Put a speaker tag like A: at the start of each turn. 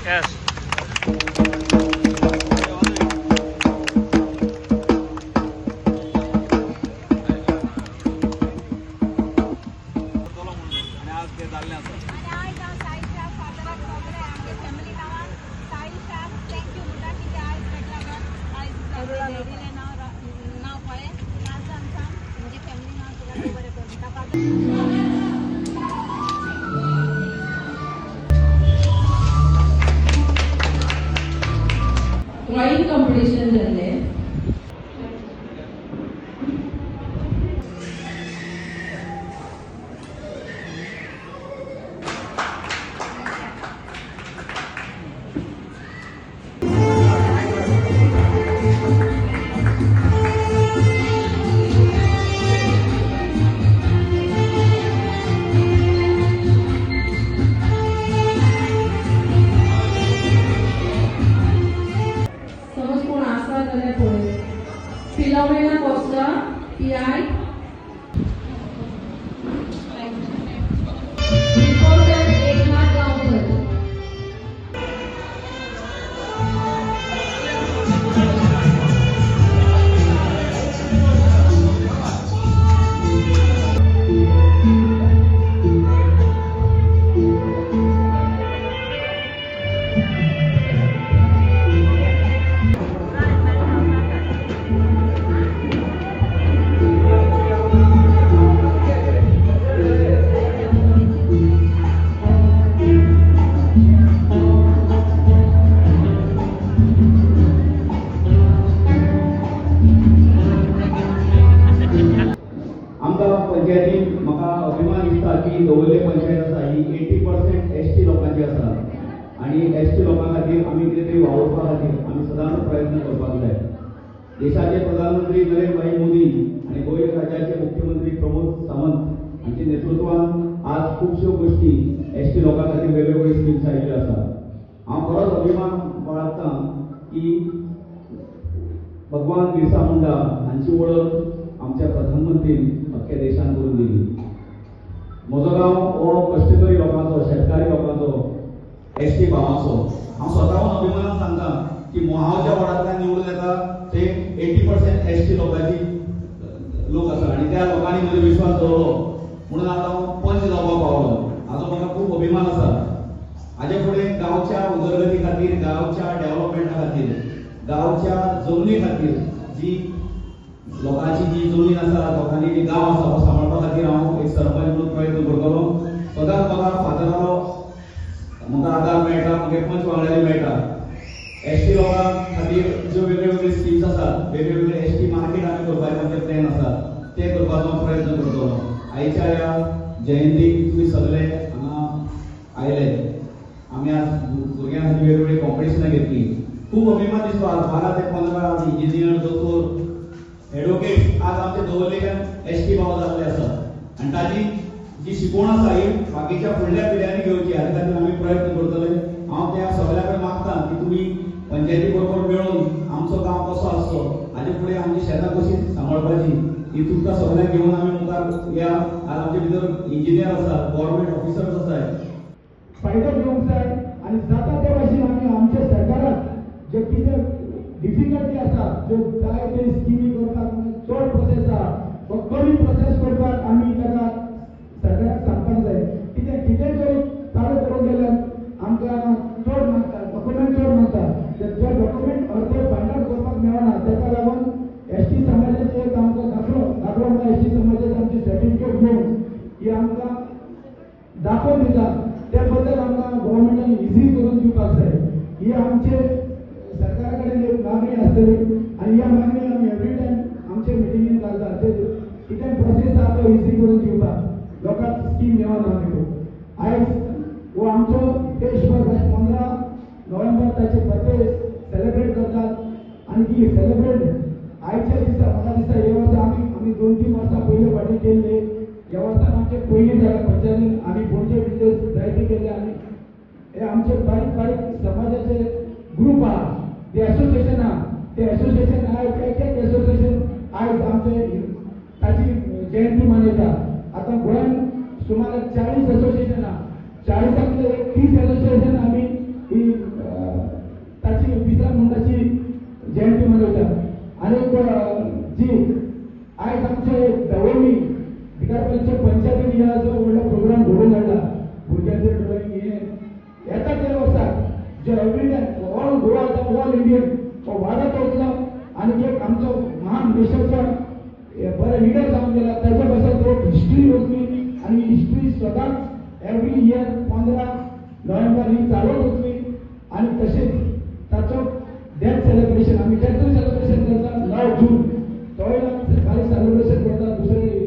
A: Yes.
B: Drawing competition जाल्ले. समज कोण आसा जाल्यार पळय. Filomena Costa, PI. Reporter Eknath Gaonkar.
C: आमकां पंचायतीन म्हाका अभिमान दिसता की दवर्ले पंचायत आसा ही 80% एस टी लोकांची आसा आनी एस टी लोकां खातीर आमी कितें तरी वावुरपा खातीर आमी सदांच प्रयत्न करपाक जाय. देशाचे प्रधानमंत्री नरेंद्रभाई मोदी आनी गोंय राज्याचे मुख्यमंत्री प्रमोद सावंत हांच्या नेतृत्वान आज खुबश्यो गोश्टी एस टी लोकां खातीर वेगवेगळ्यो स्किम्स आयिल्ल्यो आसा. हांव खरोच अभिमान बाळगता की भगवान बिरसा मुंडा हांची वळख आमच्या प्रधानमंत्रीन अख्ख्या देशान करून दिली. म्हजो गांव हो कश्टकरी लोकांचो, शेतकारी लोकांचो, एस टी भावांचो. हांव स्वताहून अभिमानान सांगता की हांव ज्या वॉर्डांतल्यान निवडून येता ते 80% एस टी लोकांची लोक आसा आनी त्या लोकांनी म्हजेर विश्वास दवरलो म्हणून आज हांव पंच जावपाक पावलो. हाजो म्हाका खूब अभिमान आसा. हाजे फुडें गांवच्या उदरगती खातीर, गांवच्या डेव्हलपमेंटा खातीर, गांवच्या जमनी खातीर, जी लोकांची जी जमीन आसा, लोकांनी जी गांव आसा हो सांबाळपा खातीर हांव एक सरपंच म्हणून प्रयत्न करतलो. सदांच म्हाका फादरालो म्हाका आदार मेळटा, म्हगे पंच वांगड्यांनी मेळटा. एस टी लोकां खातीर ज्यो वेगळे वेगळे स्किम्स आसात, वेगळे वेगळे एस टी मार्केट आमी करपाचे आमचे प्लॅन आसा, ते करपाचो हांव प्रयत्न करतलो. आयच्या ह्या जयंतीक तुमी सगळे हांगा आयले. आमी आज भुरग्यां खातीर वेगवेगळी कॉम्पिटिशनां घेतली. खूब अभिमान दिसतो आज 12 ते 15 आज इंजिनियर, दोतोर, एडवोकेट आज आमचे दवर्लेच्यान एस टी भाव जाल्ले आसा आनी ताजी जी शिकवण आसा ही बाकीच्या फुडल्या पिढ्यांनी घेवची हाजे खातीर आमी प्रयत्न करतले. हांव त्या सगळ्या कडेन मागता की तुमी पंचायती बरोबर मेळून आमचो गांव कसो आसचो, हाजे फुडें आमची शेतां कशी सांबाळपाची ही तुमकां सगळ्यांक घेवन आमी मुखार या. आज आमचे भितर इंजिनियर आसा, गव्हर्मेंट ऑफिसर्स आसाय.
D: फायदो घेवंक जाय आनी जाता ते भाशेन आमी आमच्या सरकाराक जे कितें डिफिकल्टी आसा, ज्यो जाय ते स्किमी करपाक चड प्रोसेस आसा वा कमी प्रोसेस करपाक आमी ताका सरकाराक सांगपाक जाय. कितें कितें जरी चालू करूंक गेल्यार आमकां चड मागता, डॉक्युमेंट चड मागता, जे डॉक्युमेंट अर्दे फायनल करपाक मेळना. ताका लागून एस टी समाजाचे एक आमकां दाखलो दाखलो म्हणल्यार एस टी समाजाचे आमची सर्टिफिकेट घेवन ही आमकां दाखोवन दिता. त्या बद्दल आमकां गव्हर्मेंटान इझी करून दिवपाक जाय. ही आमचे सरकारा कडेन एक मागणी आसतली आनी ह्या मागणी आमी एवरी टायम आमचे मिटिंगेन घालता. ते कितें प्रोसेस आसा तो इझी करून दिवपाक लोकांक स्कीम मेळना. देखून आयज हो आमचो देशभर 15 नोव्हेंबर ताचे बर्थडे सेलिब्रेट करतात आनी ती सेलिब्रेट आयच्या दिसा म्हाका दिसता हे वर्सा आमी आमी 2-3 वर्सां पयले फावटी केल्ले. ह्या वर्सा आमचे पयलीं जाल्या पंचायतीन आमी पणजे बिजनेस जायते केल्ले आनी हे आमचे बारीक बारीक समाजाचे ग्रुप आहा, ते एसोसिएशन आहा, ते एसोसिएशन आयज एक एक एसोसिएशन आयज आमचे ताची जयंती मनयता. आतां गोंयांत सुमार 40 एसोसिएशन आहा, 40 30 एसोसिएशन आमी ही बरे लिडर जावन गेला. ताच्या पासून तो हिस्ट्री वतली आनी हिस्ट्री सदांच एवरी इयर 15 नोव्हेंबर ही चालत वतली. आनी तशेंच ताचो डेथ सेलिब्रेशन आमी डेथूय सेलिब्रेशन करता 9 जून, तोय आमी बारीक सेलिब्रेशन करता. दुसरे